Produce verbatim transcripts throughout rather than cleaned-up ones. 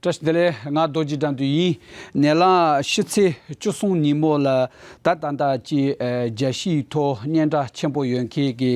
བཀྲ་ཤིས་བདེ་ལེགས། ང་རྡོ་རྗེ་དགྲ་འདུལ་ཡིན། ནད་ལངས་ཕྱི་ཚེས་བཅུ་གསུམ་ཉིན་མོ་ལ་ད་ད་ལྟ་ཅིག་ཨ་རྒྱལ་སྤྱིའི་ཐོག་སྙན་གྲགས་ཆེན་པོ་ཡོད་མཁན་གྱི་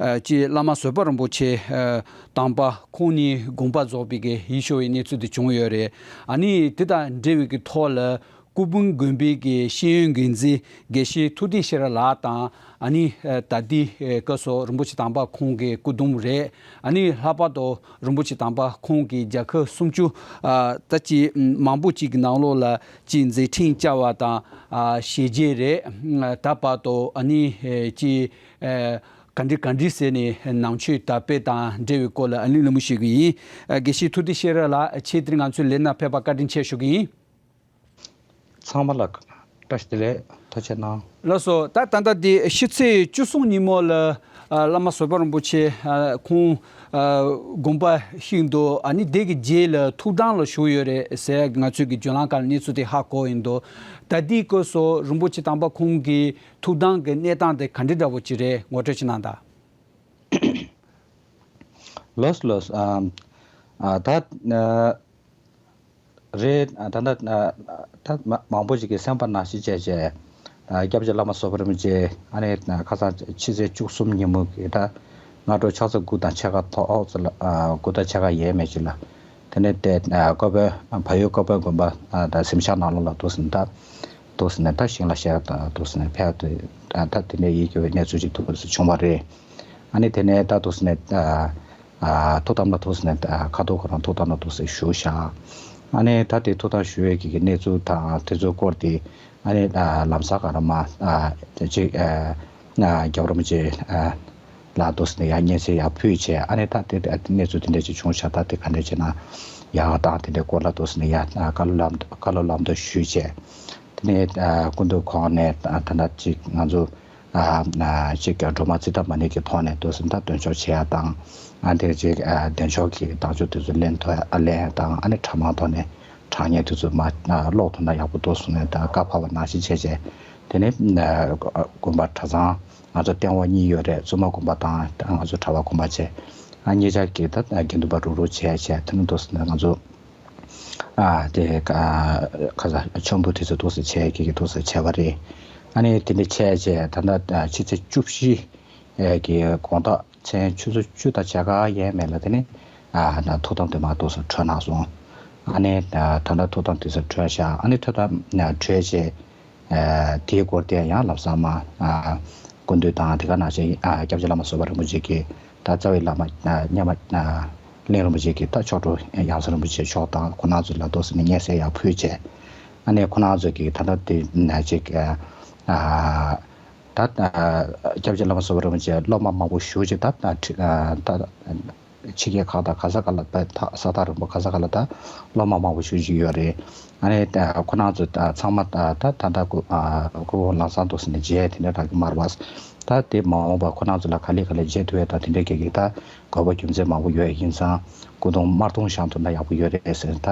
ཨ་ཅིག་བླ་མ་བཟོད་པ་རིན་པོ་ཆེ་ཨ་དམ་པ་ཁོང་ཉིད་དགོངས་པ་རྫོགས་པའི་གི་ཡིད་སྐྱོ་བའི་གནས་ཚུལ་དེ་བྱུང་ཡོད་རེད། ཨ་ནི་དེ་དང་འབྲེལ་བའི་གི་ཐོག་ལ་སྐུ་ཕུང་དགོན་པའི་གི་ཤེས་ཡོན་འགན་འཛིན་དགེ་བཤེས་ཐུབ་བསྟན་ཤེས་རབ་ལགས་དང་། ཨ་ནི་ཨ་ད་ལྟའི་ཨ་སྐབས་སུ་རིན་པོ་ཆེ་དམ་པ་ཁོང་གི་སྐུ་གདུང་རེད། ཨ་ནི་ལྷག་པར་དུ་རིན་པོ་ཆེ་དམ་པ་ཁོང་གིས་རྒྱལ་ཁབ་སུམ་ཅུ་ཨ་ད་ཅིག་མང་པོ་ཅིག་གི་ནང་ལོགས་ལ་ཅིག་མཛད་འཕྲིན་བསྐྱངས་པ་དང་ཨ་ཞལ་མཇལ་རེད། ད་བར་དུ་ཨ་ནི་ཨ་ཅིག་ཨ་ག་འདྲ་ག་འདྲ་ཟེར་ནས་ནང་ཆོས་དར་སྤེལ་དང་འབྲེལ་བའི་སྐོར་ལ་ཨ་ནི་གླེང་མོལ་ཞུ་གི་ཡིན། ཨ་དགེ་བཤེས་ཐུབ་བསྟན་ཤེས་རབ་ལགས། ཆེད་དུ་ང་ཚོའི་ལས་རྣམ་ཕེབས་པར་བཀའ་དྲིན་ཆེ་ཞུ་གི་ཡིན། ཚང་མ་ལ་བཀྲ་ཤིས་བདེ་ལེགས། ཐུགས་རྗེ་གནང་། ལགས་སོ། ད་ད་ལྟ་འདི་ཕྱི་ཚེས་བཅུ་གསུམ་ཉིན་མོ་ལ་ཨ་བླ་མ་བཟོད་པ་རིན་པོ་ཆེ་ཨ་ཁོང་ཨ་དགོངས་པ་བཞེས་འདུག་ཨ་ནི་དེ་གི་རྗེས་ལ་ཐུགས་དམ་ལ་བཞུགས་ཡོད་རེད་ཟེར་ང་ཚོས་ཀྱི་བརྒྱུད་ལམ་ཁག་ལ་གནས་ཚུལ་དེ་ཧ་གོ་ཡིན་འདུག་ད་ལྟའི་སྐབས་སུ་རིན་པོ་ཆེ་དམ་པ་ཁོང་གི་ཐུགས་དམ་གྱི་གནས་སྟངས་དེ་ག་འདྲ་འདྲ་པོ་ཅིག་རེད། ངོ་སྤྲོད་ཅིག་གནང་དང་། ལགས་ལགས། ཨ་ཨ་ད་ཨ་རེད། ད་ལྟ་ད་མ་མང་པོ་ཞིག་གིས་གསན་པ་ནང་བཞིན་བྱས་བྱས། ཨ་སྐྱབས་རྗེ་བླ་མ་བཟོད་པ་རིན་པོ་ཆེ་ཨ་ནི་ཁ་སང་ཕྱི་ཚེས་བཅུ་གསུམ་ཉིན་མོ་གི་ད་སྔ་དྲོ་ཕྱག་ཚོད་དགུ་དང་ཕྱེད་ཀ་ཐོག་ཨོ་ཙི་ལ་ཨ་དགུ་དང་ཕྱེད་ཀ་ཡས་མས་ཅིག་ལ། དེ་ནས་དེ་ཨ་ཀོ་བོད་བལ་ཡུལ་ཀོ་བོད་དགོན་པ་ཨ་ད་གཟིམ་ཤག་ནང་ལོགས་ལ་འདུག་སེ་ད་འདུག་སེ་ནས་ད་ཞིང་ལ་བཤལ་འདུག་སེ་ནས་ཕེབས་ཏེ་ཨ་ད་དེ་ནས་ཡིད་སྐྱོ་བའི་གནས་ཚུལ་ཅིག་འདུག་སེ་བྱུང་བ་རེད། ཨ་ནི་དེ་ནས་ད་འདུག་སེ་ནས་ཨ་ཨ་ཐུགས་དམ་ལ་འདུག་སེ་ནས་ཨ་ཁ་ཐུག་ཁོ་རང་ཐུགས་དམ་ལ་འདུག་སེ་བཞུགས་བཞག་ཨ་ནི་ད་དེ་ཐུགས་དམ་བཞུགས་ཡས་ཀྱི་གི་གནས་ཚུལ་དང་དེ་ཚོའི་སྐོར་དེ་ཨ་ནི་ཨ་ལམ་སང་ག་ར་མ་ཨ་ཅིག་ཨ་ཨ་རྒྱལ་བ་རིན་པོ་ཆེ་ཨ་ལ་འདུག་སེ་ནས་ཡར་སྙན་སེང་ཡར་ཕུལ་བྱས། ཨ་ནི་ད་དེ་དེ་གནས་ཚུལ་དེ་འདྲ་ཅིག་བྱུང་བཞག་ད་དེ་ག་འདྲ་བྱས་ན་ཡག་དང་དེ་འདྲའི་སྐོར་ལ་འདུག་སེ་ནས་ཡར་ཨ་བཀའ་སློབ་ལམ་བཀའ་སློབ་ལམ་སྟོན་ཞུས་བྱས། དེ་ནས་ཨ་སྐུ་མདུན་ཁོང་ནས་ཨ་ད་ལྟ་ཅིག་ང་ཚོ་ཨ་ཨ་ཅིག་གི་སྒྲོལ་མ་རྩིས་ཐབས་མ་ཎི་གི་ཐོག་ནས་འདུག་སེ་ད་འདོན་ཆོག་བྱེད་ཡ་དང་། ཨ་དེ་ཅིག་ཨ་འདོན་ཆོག་གི་དང་ཆོས་དེ་ཚོ་ལེན་ཐུབ་ཡ་ལེན་ཡ་དང་། ཨ་ནི་ཕྲ་མ་ཐོག་ནས་གྲངས་ངེས་དེ་ཚོ་མ་ཨ་ཀློག་ཐུབ་ན་ཡག་པོ་འདུག་གསུངས་ནས་ད་བཀའ་ཕབ་པ་ནང་བཞིན་བྱས་བྱས། དེ་ནས་ཨ་དགོན་པ་གྲྭ་ཚང་ང་ཚོ་སྟེང་འོག་གཉིས་ཡོད་རེད། བཙུན་མ་དགོན་པ་དང་ང་ཚོ་གྲྭ་པ་དགོན་པ་བྱས། ཨ་གཉིས་ཆ་གི་ད་དགེ་འདུན་པ་རུག་རུག་བྱས་བྱས། དེ་ནས་འདུག་སེ་ང་ཚོ་ཨ་དེ་ཨ་ཁ་ས་མཆོད་འབུལ་དེ་ཚོ་འདུག་སེ་བྱས་ཀྱི་འདུག་སེ་བྱས་པ་རེད། ཨ་ནི་དེ་འདྲ་བྱས་བྱས་ད་ལྟ་ཕྱི་ཚེས་བཅུ་བཞི་གི་དགོང་དག་མཚན་ཆུ་ཚོད་བཅུ་དང་ཕྱེད་ཀ་ཡས་མས་ལ་དེ་ནས་ཨ་ཐུགས་དམ་དེ་མར་འདུག་སེ་གྲོལ་གནང་སོང་། ཨ་ནི་ད་ལྟ་ཐུགས་དམ་དེ་ཚོ་གྲོལ་བཞག་ཨ་ནི་ཐུགས་དམ་གྲོལ་བྱས། དེའི་སྐོར་དེ་ཡང་ལམ་སང་མ་སྐུ་མདུན་དང་དེ་ག་ནང་བཞིན་སྐྱབས་རྗེ་བླ་མ་བཟོད་པ་རིན་པོ་ཆེ་གིས་ད་རྩ་བའི་བླ་མ་སྙེ་མ་གླིང་རིན་པོ་ཆེ་གིས་ད་མཆོག་སྤྲུལ་ཡང་སྲིད་རིན་པོ་ཆེ་མཆོག་དང་ཁོང་རྣམ་ཚོ་ལ་འདུག་སེ་ནས་སྙན་སེང་ཡང་ཕུལ་བྱས། ཨ་ནི་ཁོང་རྣམ་ཚོ་གིས་ད་ལྟ་དེ་ཅིག་ད་སྐྱབས་རྗེ་བླ་མ་བཟོད་པ་རིན་པོ་ཆེ་སློབ་མ་མང་པོ་ཞེ་ཅིག་ད་ད་ད། ཕྱི་རྒྱལ་ཁག་དང་ག་ས་ག་ལ་ད་ས་ཐག་རིང་པོ་ག་ས་ག་ལ་ད་སློབ་མ་མང་པོ་ཞེ་ཅིག་ཡོད་རེད། ཨ་ནི་ད་ཁོ་རང་ཚོ་ད་ཚང་མ་ད་ད་ད་ད་སྐུ་སྐུ་ངོ་ལམ་སང་འདུག་སེ་ནས་མཇལ་དེ་འདྲ་རག་གི་མ་རེད་པ། ད་དེ་མ་འོངས་པ་ཁོ་རང་ཚོ་ལ་ག་ལེ་ག་ལེ་མཇལ་ཐུབ་ཡས་ད་དེ་འདྲའི་གི་གི་ད་དགོས་པ་རྒྱུ་མཚན་མང་པོ་ཡོད་ཡིན་ཙང་སྐུ་གདུང་དམར་གདུང་བཞེངས་ཐུབ་ན་ཡག་པོ་ཡོད་རེད་ཟེར་ད་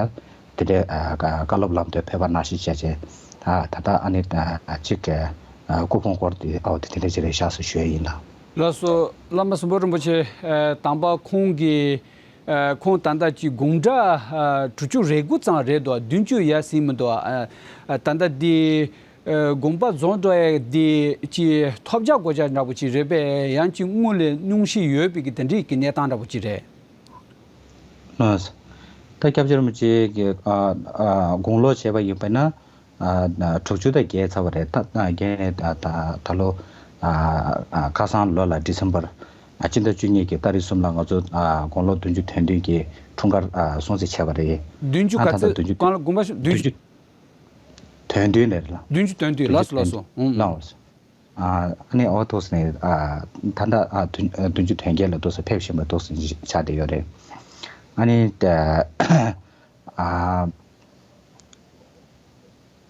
དེ་འདྲའི་བཀའ་སློབ་ལམ་སྟོན་ཕེབས་པ་ནང་བཞིན་བྱས་བྱས་ད་ད་ད་ཨ་ནི་གཅིག་གི་སྐུ་ཕུང་སྐོར་དེ་ཨོ་དེ་དེ་འདྲ་ཅིག་རེད་ཤག་ཟེར་ཞུ་ཡས་ཡིན་ལགས། ལགས་སོ། བླ་མ་བཟང་པོ་རིན་པོ་ཆེ་ཨ་དམ་པ་ཁོང་གི་ཨ་ཁོང་ད་ལྟ་ཅིག་དགུང་གྲངས་ཨ་དྲུག་ཅུ་རེ་དགུ་ཙམ་རེད་འདུག་བདུན་ཅུ་ཡར་ཟིན་མི་འདུག་ཨ་ད་ལྟ་འདི་ཨ་དགོངས་པ་རྫོགས་འགྲོ་ཡས་འདི་ཅིག་ཐོལ་རྒྱག་སྒོ་རྒྱག་འདྲ་པོ་ཅིག་རེད་པས། ཡང་ཅིག་སྔོན་ལས་སྙུང་གཞི་ཡོད་པའི་གི་དེ་འདྲའི་གི་གནས་སྟངས་འདྲ་པོ་ཅིག་རེད། ལགས་སོ། ད་སྐྱབས་རྗེ་རིན་པོ་ཆེ་གི་ཨ་ཨ་དགུང་ལོ་བྱས་པ་ཡིན་པ་ན། ཨ་དྲུག་ཅུ་དང་བརྒྱད་ཚར་བ་རེད། ད་ད་རྒན་ད་ད་ད་ལོ་ཨ་ཨ་ཁ་སང་ལོ་ལ་ཌི་སེམ་བར་ཨ་སྤྱི་ཟླ་བཅུ་གཉིས་ཀྱི་ཏ་རིག་གསུམ་ལ་ང་ཚོ་ཨ་དགུང་ལོ་བདུན་ཅུ་དོན་བདུན་གྱི་འཁྲུངས་སྐར་ཨ་སྲུང་བརྩི་བྱས་པ་རེད། བདུན་ཅུ་ཨ་ག་ད་ཚོད་ད་བདུན་ཅུ་གང་ལ་དགོངས་པ་བཞེས་བདུན་ཅུ་དོན་བདུན་རེད་ལ། བདུན་ཅུ་དོན་བདུན། ལགས་སོ་ལགས་སོ། ཨུམ། ལགས་སོ། ཨ་ནི་ཨོ་ཐོག་སེ་ནས་ཨ་ད་ལྟ་ཨ་བདུན་བདུན་ཅུ་དོན་བརྒྱད་ལ་ཐོག་སེ་ཕེབས་བཞིན་པ་ཐོག་སེ་ཆགས་བསྡད་ཡོད་རེད། ཨ་ནི་ཨ་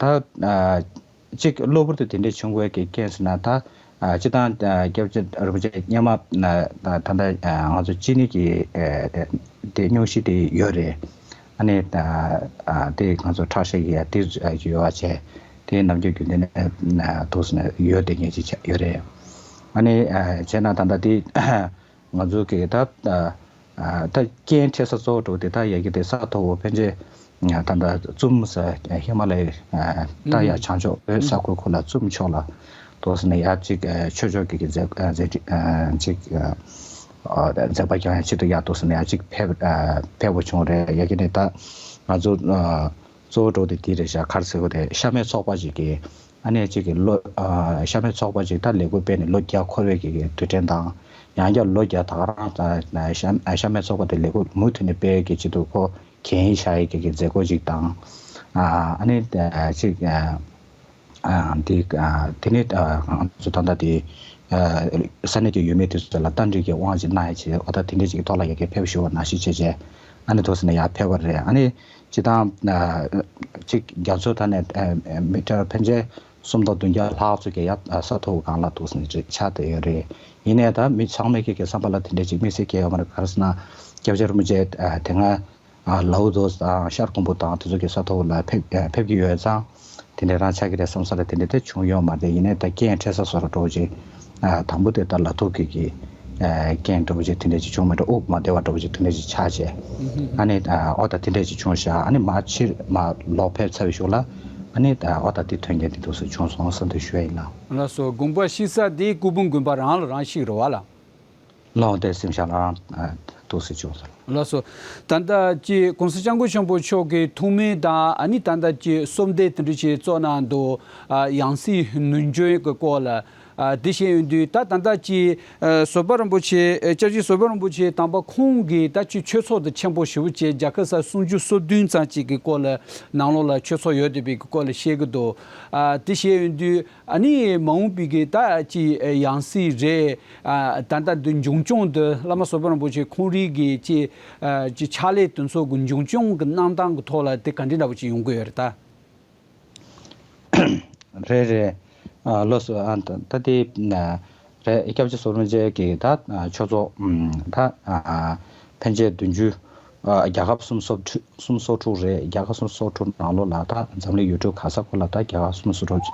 ད་ཨ་གཅིག་གློ་བུར་དུ་དེ་འདྲའི་བྱུང་དགོས་ཀྱི་རྐྱེན་ཟེར་ན། ད་ཨ་སྤྱིར་བཏང་ཨ་སྐྱབས་རྗེ་རིན་པོ་ཆེ་སྔོན་མ་ཨ་ད་ལྟ་ཨ་ང་ཚོ་སྤྱི་ནས་ཀྱི་ཨ་དེ་སྙུང་གཞི་དེ་ཡོད་རེད། ཨ་ནི་ཨ་ཨ་དེ་ང་ཚོ་ཁྲག་ཤེད་ཀྱི་ཡ་དེ་ཨ་ཡོད་པ་བྱས། དེ་ནམ་རྒྱུན་རྒྱུན་ལྡན་ནས་ཐུགས་སུ་ཡོད་བསྡད་མཁན་ཅིག་ཆགས་ཡོད་རེད། ཨ་ནི་ཨ་བྱས་ན་ད་ལྟ་དེ་ང་ཚོ་གི་ད་ཨ་ཨ་ད་རྐྱེན་འཕྲད་ས་གཙོ་བོ་དེ་ད་ཡ་གི་དེ་ས་མཐོ་བོ་ཕན་ཆད་ ད་ལྟ་ཙུམ་ཟེར་ཧི་མ་ལ་ཡའི་ཏཱ་ཡ་བྱང་ཕྱོགས་བོད་ས་ཁུལ་ཁོ་ལ་ཙུམ་ཕྱོགས་ལ་འདུག་ཟེར་ནས་ཡ་གཅིག་ཆོས་ཕྱོགས་ཀྱི་གི་མཛད་མཛད་ཅིག་མཛད་པ་ཀྱང་ཡ་ཆེད་དུ་ཡ་འདུག་ཟེར་ནས་ཡ་གཅིག་ཕེབས་ཕེབས་པ་བྱུང་རེད། ཡ་གི་ནས་ད་ང་ཚོ་གཙོ་བོ་འགྲོ་དེ་དེ་རེད་ཤག་ག་རེ་ཟེར་དགོས་དེ་ཤ་མེད་ཚོགས་པ་ཅིག་གི་ཨ་ནེ་གཅིག་གི་ལོ་ཤ་མེད་ཚོགས་པ་ཅིག་ད་ལས་འགུལ་སྤེལ་ནས་ལོ་བརྒྱ་འཁོར་བའི་གི་གི་དུས་དྲན་དང་ཡང་བསྐྱར་ལོ་བརྒྱ་ད་ག་རང་ཤ་ཤ་མེད་ཚོགས་པ་དེ་ལས་འགུལ་མུ་མཐུད་ནས་སྤེལ་གི་ཆེད་དུ་ཁོ་འགན་བཞག་ཡི་གི་གི་མཛད་སྒོ་ཅིག་དང་ཨ་ནེ་གཅིག་འདི་དེ་ནས་ང་ཚོ་ད་ལྟ་དེ་ས་གནས་ཀྱི་ཡུལ་མི་དེ་ཚོ་ལ་རྟ་མགྲིན་གྱི་དབང་ཅིག་གནང་ཡ་བྱས་ཨོ་ད་དེ་འདྲས་ཅིག་གི་ཐོག་ལ་ཡ་གི་ཕེབས་ཞུ་བ་ནང་བཞིན་བྱས་བྱས་ཨ་ནི་འདུག་ཟེར་ནས་ཡར་ཕེབས་པ་རེད། ཨ་ནི་སྤྱི་བཏང་གཅིག་རྒྱ་མཚོ་ད་ནས་མི་ཊར་ཕན་ཆད་སུམ་སྟོང་བདུན་བརྒྱ་ལྷག་ཙམ་གྱི་ཡ་ས་ཐོག་སྒང་ལ་འདུག་ཟེར་ནས་ཆགས་བསྡད་ཡོད་རེད། ཡིན་ནའི་ད་མི་ཚང་མས་ཀྱི་གི་བསམ་པ་ལ་དེ་འདྲས་ཅིག་དམིགས་བསལ་སྐྱེ་ཡོད་མ་རེད། ག་རེ་ཟེར་ན་སྐྱབས་རྗེ་རིན་པོ་ཆེ་དེ་སྔ་ལའུ་ཏོ་དང་ཤར་ཁུམ་བུ་དང་དེ་ཚོ་གི་ས་ཐོག་ལ་ཕེབས་ཕེབས་ཀྱི་ཡོད་ཙང་དེ་འདྲ་རང་ཆགས་ཀྱི་རེད་བསམ་ས་ལ་དེ་འདྲ་དེ་བྱུང་ཡོད་མ་རེད། ཡིན་ནའི་ད་རྐྱེན་འཕྲད་ས་བཟོ་འདྲ་འདྲ་བོ་ཅིག་དང་པོ་དེ་ད་ལ་ཐུག་གི་གི་རྐྱེན་འདྲ་བོ་ཅིག་དེ་འདྲ་ཅིག་བྱུང་མ་འདྲ་དབུགས་མ་བདེ་བ་འདྲ་བོ་ཅིག་དེ་འདྲ་ཅིག་ཆགས་བྱས་ཨ་ནི་ཨོ་ད་དེ་འདྲ་ཅིག་བྱུང་ཤག་ཨ་ནི་མ་ཕྱིར་མ་ལོག་ཕེབས་ཚར་བའི་གཞུག་ལ་ཨ་ནི་ཨོ་ད་དེ་ཐོན་མཁན་དེ་འདུག་སེ་བྱུང་སོང་བསམ་དུ་ཞུ་ཡ་ཡིན་ལགས། ལགས་སོ། དགོངས་པ་ཞུ་ས་དེ་སྐུ་ཕུང་དགོན་པ་རང་ལ་རང་ཞིག་རེད་བ་ལགས། ལོང་དེ་སེམས་ཤ་ལ་རང་ཏོག་སེ་བྱུང་སོང་། ལགས་སོ། ད་ལྟ་ཀྱི་༸གོང་ས་༸སྐྱབས་མགོན་ཆེན་པོ་མཆོག་གི་ཐུགས་སྨོན་དང་ཨ་ནི་ད་ལྟ་ཀྱི་གསོལ་འདེབས་དེ་འདྲ་ཞིག་གཙོ་གནང་འདུག་ཡང་སྲིད་ནུས་འབྱོན་གྱི་སྐོར་ལ་དེ་བཤད་ཡོང་དུས་ད་ད་ལྟ་ཀྱི་བཟོད་པ་རིན་པོ་ཆེ་སྐྱབས་རྗེ་བཟོད་པ་རིན་པོ་ཆེ་དམ་པ་ཁོང་གིས་ད་ཀྱི་ཆོས་ཚོགས་དེ་ཆེན་པོ་ཞེ་པོ་ཅིག་རྒྱལ་ཁབ་ས་སུམ་ཅུ་སོ་བདུན་ཙམ་ཅིག་གི་སྐོར་ལ་ནང་ལོགས་ལ་ཆོས་ཚོགས་ཡོད་བསྡད་པའི་སྐོར་ལ་བཤད་ཀྱི་འདུག་དེ་བཤད་ཡོང་དུས། ཨ་ནི་མ་འོངས་པའི་གི་ད་ཅི་ཡང་སྲིད་རེད། ད་ལྟ་འདི་འབྱུང་ཁུངས་འདི་བླ་མ་བཟོད་པ་རིན་པོ་ཆེ་ཁོང་རང་གི་ཅི་ཅི་ཕྱག་ལས་དེ་ཚོ་གི་འབྱུང་ཁུངས་གི་གནང་སྟངས་གི་ཐོག་ལ་དེ་ག་འདྲ་འདྲ་པོ་ཅིག་ཡོང་གི་ཡོད་རེད་ད། རེད་རེད། ལགས་སོ། ད་དེ་རེད། སྐྱབས་རྗེ་བཟོད་པ་རིན་པོ་ཆེ་གི་ད་ཆོས་ཚོགས་ད་ཕན་ཆད་བདུན་ཅུ། རྒྱལ་ཁབ་སུམ་སོ་དྲུག་སུམ་སོ་དྲུག་རེད། རྒྱལ་ཁབ་སུམ་སོ་དྲུག་ནང་ལོགས་ལ་ད་འཛམ་གླིང་ཡུལ་གྲུ་ག་ས་གོ་ལ་ད་རྒྱལ་ཁབ་སུམ་སོ་དྲུག་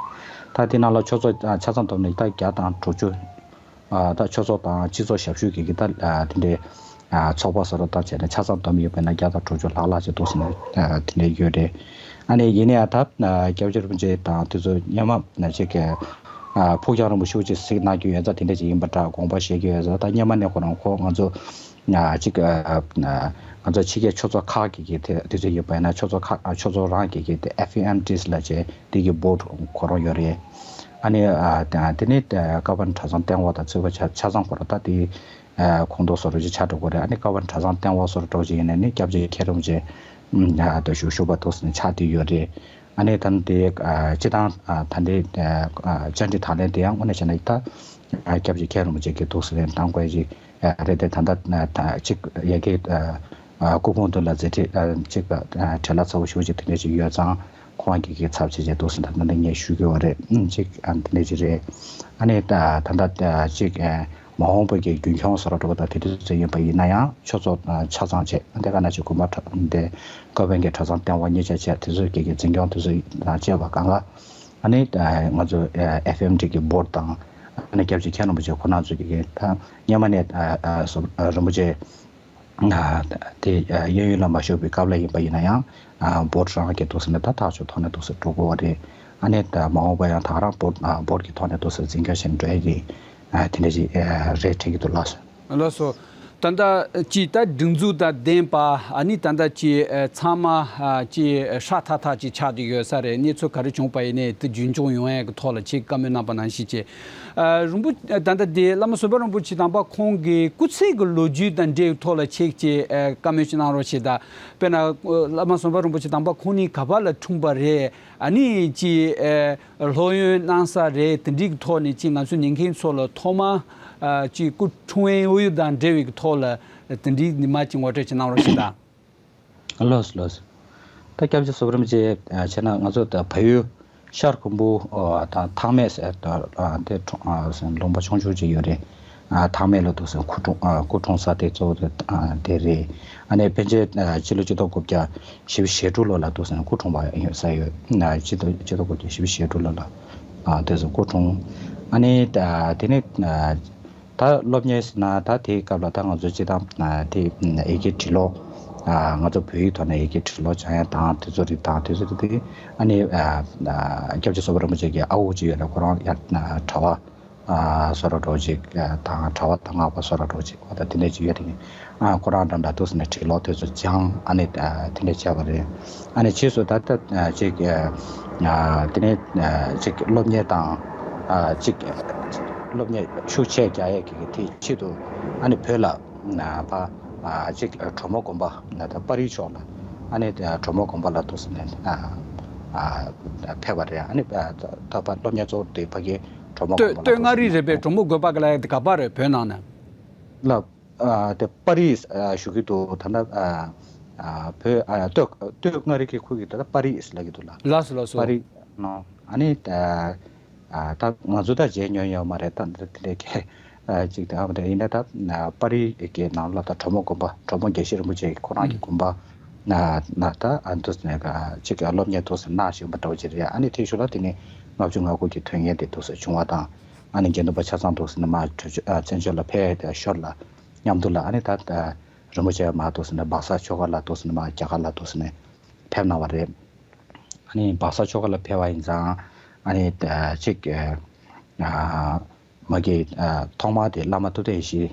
ད་དེ་ནང་ལ་ཆོས་ཚོགས་ཆ་ཚང་བསྡོམས་ནས་ད་བརྒྱ་དང་དྲུག་ཅུ། ད་ཆོས་ཚོགས་དང་སྤྱི་ཚོགས་ཞབས་ཞུ་གི་གི་ད་དེ་འདྲའི་ཚོགས་པ་བཟོ་འདྲ་ད་བྱས་ནས་ཆ་ཚང་བསྡོམས་ཡོད་པ་ན་བརྒྱ་དང་དྲུག་ཅུ་ལྷག་ལྷག་ཅིག་འདུག་ཟེར་ནས་དེ་འདྲ་ཡོད་རེད། ཨ་ནི་ཡིན་ནའི་ད་སྐྱབས་རྗེ་རིན་པོ་ཆེ་དང་དེ་ཚོ་སྔོན་མ་ཅིག་གི་ཕུགས་རྒྱང་རིང་པོ་ཞེ་པོ་ཅིག་གཟིགས་གནང་རྒྱུ་ཡོད་ཙང་དེ་འདྲ་ཅིག་ཡིན་པ་འདྲ་དགོངས་པ་བཞེས་ཀྱི་ཡོད་ཙང་ད་སྔོན་མ་ནས་ཁོ་རང་ཁོ་ང་ཚོ་ཅིག་ང་ཚོ་ཕྱི་རྒྱལ་ཆོས་ཚོགས་ཁག་གི་གི་དེ་དེ་ཚོ་ཡོད་པ་ཡིན་ན་ཆོས་ཚོགས་ཁག་ཆོས་ཚོགས་རང་གི་གི་དེ་ཨེཕ་ཨེམ་ཏི་ལ་བྱས་དེ་གི་བྷོཌ་ཁོ་རང་ཡོད་རེད། ཨ་ནི་དེ་ནི་ཀ་བན་གྲྭ་ཚང་ལྟེ་བ་དང་ཚོགས་པ་ཆ་ཆ་ཚང་ཁོ་རང་ད་དེ་ཁོངས་གཏོགས་བཟོ་འདྲ་ཅིག་ཆགས་འགྲོ་གི་རེད། ཨ་ནི་ཀ་བན་གྲྭ་ཚང་ལྟེ་བ་བཟོ་འདྲ་ཅིག་ཡིན་ན་ནི་སྐྱབས་རྗེ་མཁན་རིན་པོ་ཆེ་ད་ཞུ་ཞུ་བ་འདུག་ཟེར་ནས་ཆགས་བསྡད་ཡོད་རེད། ཨ་ནི་ད་ནི་དེ་སྤྱི་བཏང་ད་ནི་བཅར་འདྲི་དང་ལེན་དེ་ཡང་དངོས་གནས་བྱས་ན་ད་སྐྱབས་རྗེ་མཁན་རིན་པོ་ཆེ་གི་འདུག་ཟེར་ནས་གནང་དགོས་ཅིག་རེད་དེ་ད་ལྟ་ཅིག་ཡ་གི་སྐུ་ཕུང་དུ་ལ་མཛད་འཕྲིན་ཅིག་བྲེལ་བ་ཚ་པོ་ཞེ་པོ་ཅིག་དེ་འདྲ་ཅིག་ཡོད་ཙང་ཁོང་གི་གི་ཚབ་བྱས་བྱས་འདུག་ཟེར་ད་ལྟ་ངས་ཞུ་གི་ཡོད་རེད། ཅིག་དེ་འདྲ་ཅིག་རེད། ཨ་ནི་ད་ད་ལྟ་ཅིག་མ་འོངས་པ་གི་རྒྱུན་འཁྱོངས་བཟོ་འདྲ་པོ་དང་དེ་དུས་ཚོད་ཡིན་པ་ཡིན་ན་ཡང་ཆོས་ཚོགས་ཆ་ཚང་བྱས་དེ་ག་ནང་བཞིན་དགོན་པ་དེ་ཀ་བན་གྱི་གྲྭ་ཚང་ལྟེ་བ་གཉིས་ཆ་བྱས་དེ་ཚོའི་གི་གི་འཛིན་སྐྱོང་དེ་ཚོ་དང་བཅས་པ་གང་ག་ཨ་ནི་ང་ཚོ་ཨེཕ་ཨེམ་ཏི་གི་བྷོཌ་དང་ཨ་ནི་སྐྱབས་རྗེ་མཁན་རིན་པོ་ཆེ་ཁོ་རང་ཚོ་གི་གི་ད་སྔོན་མ་ནས་རིན་པོ་ཆེ་དེ་གཡས་གཡོན་ལ་མ་བཞུགས་པའི་སྐབས་ལ་ཡིན་པ་ཡིན་ན་ཡང་བྷོཌ་རང་གི་འདུག་ཟེར་ནས་ད་ཐག་ཆོད་ཐོག་ནས་འདུག་ཟེར་འགྲོ་དགོས་པ་རེད། ཨ་ནི་ད་མ་འོངས་པ་ཡང་ད་ག་རང་བྷོཌ་བྷོཌ་ཀྱི་ཐོག་ནས་འདུག་ཟེར་འཛིན་སྐྱོང་བྱས་ནས་འགྲོ་ཡ་གི་དེ་འདྲ་ཞིག་རེད་དྲན་གྱི་འདུག་ལགས། ལགས་སོ། ད་ལྟ་ཅི་ད་སྒྲིག་འཛུགས་དང་ལྡན་པ་ཨ་ནི་ད་ལྟ་ཅི་ཚང་མ་ཅི་ཧྲ་ཐག་ཐག་ཅིག་ཆགས་བསྡད་ཡོད་ས་རེད། གནས་ཚུལ་ག་རེ་བྱུང་པ་ཡིན་ནའི་དེ་རྒྱུན་འཁྱོངས་ཡོང་ཡ་གི་ཐོག་ལ་ཅིག་བཀའ་མོལ་གནང་པ་ནང་བཞིན་ཅིག་རིན་པོ་ད་ལྟ་དེ་བླ་མ་བཟོད་པ་རིན་པོ་ཆེ་དམ་པ་ཁོང་གི་སྐུ་ཚེ་གི་ལོ་རྒྱུས་དང་འབྲེལ་བའི་ཐོག་ལ་ཅིག་ཅིག་བཀའ་མོལ་ཅིག་གནང་རོགས་བྱེད་ད། དཔེར་ན་བླ་མ་བཟོད་པ་རིན་པོ་ཆེ་དམ་པ་ཁོང་ནི་ག་པ་ལ་འཁྲུངས་པ་རེད། ཨ་ནི་ཅི་སློབ་ཡོན་གནང་ས་རེད། དེ་འདྲའི་གི་ཐོག་ནས་ཅི་ང་ཚོ་ཉན་མཁན་ཚོ་ལ་ཐོག་མ་ཅི་སྐུ་འཁྲུངས་ཡུལ་དང་འབྲེལ་བའི་གི་ཐོག་ལ་དེ་འདྲའི་ཉི་མ་ཅིག་ངོ་སྤྲོད་ཅིག་གནང་རོགས་བྱེད་ད། ལགས་ལགས། ད་སྐྱབས་རྗེ་བཟོད་པ་རིན་པོ་ཆེ་བྱས་ན་ང་ཚོ་ད་བལ་ཡུལ་ཤར་ཁུམ་བུ་དང་ཐང་སྨད་ཟེར་དེ་ལུང་པ་ཆུང་ཆུང་ཅིག་ཡོད་རེད། ཐང་སྨད་ལ་འདུག་ཟེར་སྐུ་འཁྲུངས་སྐུ་འཁྲུངས་ས་དེ་གཙོ་བོ་དེ་རེད། ཨ་ནི་ཕན་ཆད་སྤྱི་ལོ་གཅིག་སྟོང་དགུ་བརྒྱ་བཞི་བཅུ་ཞེ་དྲུག་ལོ་ལ་འདུག་ཟེར་སྐུ་འཁྲུངས་པ་ཡོད་ས་ཡོད། སྤྱི་ལོ་གཅིག་སྟོང་དགུ་བརྒྱ་བཞི་བཅུ་ཞེ་དྲུག་ལོ་ལ་དེ་ཚོ་སྐུ་འཁྲུངས། ཨ་ནི་དེ་ནི་ད་སློབ་གཉེར་ཟེར་ན་ད་དེའི་སྐབས་ལ་ད་ང་ཚོ་སྤྱི་བཏང་དེ་ཨེ་ཀེ་འབྲི་ཀློག་ ང་ཚོ་བོད་ཡིག་ཐོག་ནས་ཡི་གེ་བྲིས་ཀློག་སྦྱང་ཡ་དང་དེ་ཚོ་རིགས་དང་དེ་ཚོ་རིགས་དེ། ཨ་ནི་སྐྱབས་རྗེ་བསོད་པ་རིན་པོ་ཆེ་གི་ཨ་ཁུ་ཅིག་ཡོད་རེད། ཁོ་རང་ཡར་གྲྭ་པ་བཟོ་འདྲ་འདྲ་ཅིག་དང་གྲྭ་པ་དང་སྔགས་པ་བཟོ་འདྲ་འདྲ་ཅིག་ད་དེ་འདྲ་ཅིག་ཡོད་དེ། ཁོ་རང་འདྲ་འདྲ་འདུག་ཟེར་ནས་བྲིས་ཀློག་དེ་ཚོ་སྦྱངས། ཨ་ནི་དེ་འདྲ་བྱས་པ་རེད། ཨ་ནི་ཕྱིས་སུ་ད་ལྟ་ཅིག་དེ་ནས་ཅིག་སློབ་གཉེར་དང་ཅིག་སློབ་གཉེར་ཤུགས་ཆེ་རྒྱག་ཡས་ཀྱི་དེ་ཆེད་དུ། ཨ་ནི་བོད་ལ་ཕ་ཅིག་གྲོ་མོ་དགོན་པ་ད་པར་རིས་ཕྱོགས་ལ། ཨ་ནི་གྲོ་མོ་དགོན་པ་ལ་འདུག་ཟེར་ནས་ཕེབས་པ་རེད། ཨ་ནི་ད་ཕ་སློབ་གཉེར་གཙོ་བོ་དེ་ཕ་གི་གྲོ་མོ་དགོན་པ་ལ་སྟོད་མངའ་རིས་རེད་པས། གྲོ་མོ་དགོན་པ་ག་ལ་ཡ་དེ་ག་པར་རེད་བོད་ནང་ན། ལ། ཨ་དེ་པར་རིས་ཨ་ཞུ་གི་འདུག་ད་ལྟ་ཨ་བོད་ཨ་སྟོད་སྟོད་མངའ་རིས་ཀྱི་ཁུལ་གྱི་ད་ལྟ་པར་རིས་ལབ་ཀྱི་འདུག་ལ། ལགས་སོ་ལགས་སོ། པར་རིས་ནོ། ཨ་ནི་ད་ཨ་ད་ང་ཚོ་ད་མཇལ་མྱོང་ཡོད་མ་རེད། ད་འདི་དེ་འདྲའི་གི་ཨ་ཅིག་ད་ཨ་མ་དེ་ཡིན་ན་ད་ཨ་པར་རིས་ཀྱི་ནང་ལ་ད་གྲོ་མོ་དགོན་པ་གྲོ་མོ་དགེ་བཤེས་རིན་པོ་ཆེ་ཁོ་རང་གི་དགོན་པ་ན་ན་ད་ཨ་འདུག་ནས་ཅིག་སློབ་གཉེར་འདུག་ཟེར་གནང་བཞིན་པ་འདྲ་བོ་ཅིག་རེད། ཨ་ནི་དེའི་ཤུལ་ལ་དེ་ནི་ལྔ་བཅུ་ང་དགུ་གི་དོན་གཉེར་དེ་འདུག་ཟེར་བྱུང་བ་དང་། ཨ་ནི་དགེ་འདུན་པ་ཆ་ཚང་འདུག་ཟེར་ནས་མར་བྲོས་བྱོལ་ཨ་བཙན་བྱོལ་ལ་ཕེབས་ཤོར་ལ་མཉམ་དུ་ལ། ཨ་ནི་ད་ཨ་རིན་པོ་ཆེ་མར་འདུག་ཟེར་ནས་སྦག་ས་ཆོས་སྒར་ལ་འདུག་ཟེར་ནས་མར་རྒྱ་གར་ལ་འདུག་ཟེར་ནས་ཕེབས་གནང་བ་རེད། ཨ་ནི་སྦག་ས་ཆོས་སྒར་ལ་ཕེབས་པ་ཡིན་ཙང་ཨ་ནི་ཨ་ཅིག་ཨ་མ་གི་ཨ་ཐོག་མ་དེ་བླ་མ་ཐུབ་བསྟན་ཡེ་ཤེས།